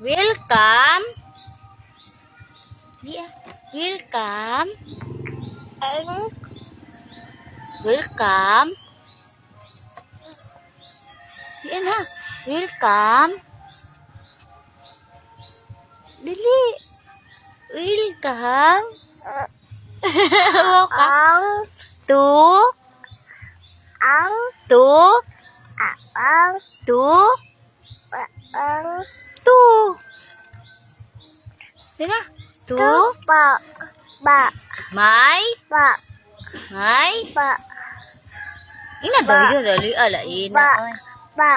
Welcome. Di ah. Welcome. Welcome. Di na. Welcome. Dili. Welcome. Welcome. To. To. To. To. Di na. To. Ba. Ba. My. Ba. My. Ba. Ina Ba. dali dali ala ina. Ba. Oy. Ba.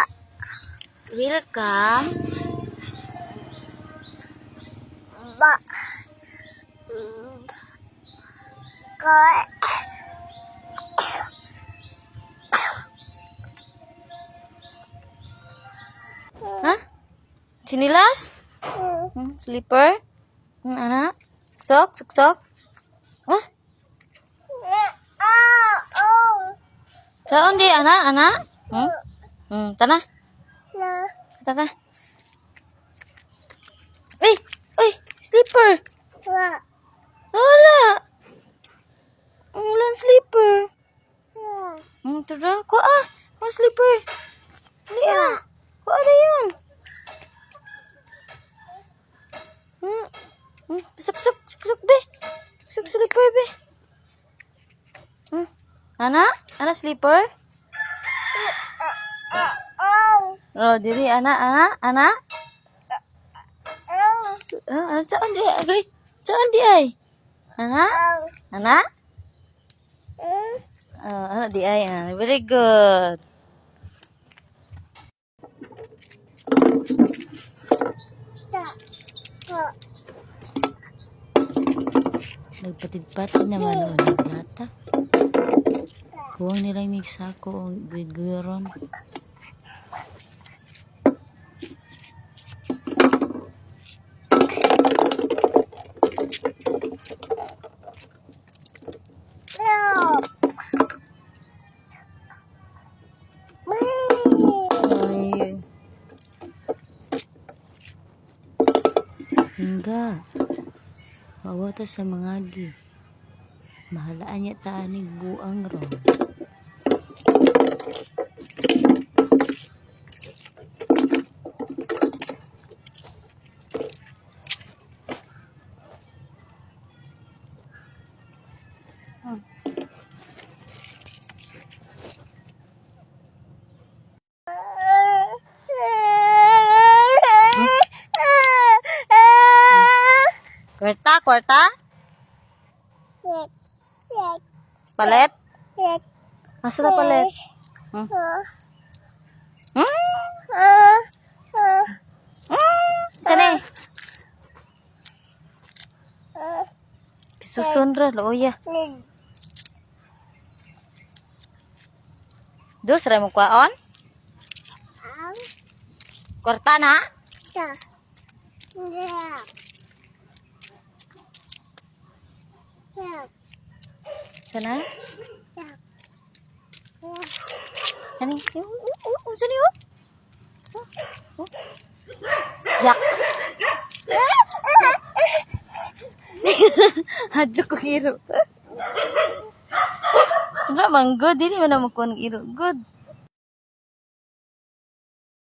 Welcome. Ba. Ko. Ha? Chinilas? Slipper? Ana? Sok, sok, sok. Ha? Ah. Oh. Saon di ana, ana? Hmm? Tana. Na. Tana. Ay, ay, slipper. Ba. Wala. Walang slipper. Tara, kuha ah. Mga slipper. Dali ah. Kuha na yun. Pasok, pasok, pasok, be. Pasok, slipper, be. Ana? Ana, slipper? Oh. Oh, diri, ana, ana, ana. Oh. Ah, ana, saan di ay? Saan di ay? Ana? Oh. Ana? Oh, ana di ay. Ah. Very good. Ta. Ko. Nagpatid-patid naman o naglata. Kuwang nilang nigsako ang guyron. No. Ay. Hingga. Mawata sa mga gi. Mahalaan niya taanig buang ron. Kwarta, kwarta? Palit? Asa na palit? Hmm? Hmm? Saan eh? Susun ra, looya. Dos, ra mo kwaon? Kwarta na? Sana? Ani? Saan yun? Oh. Yak. Hadlok ko iro. Wala man good. Dili man na mo kuha ng iro. Good.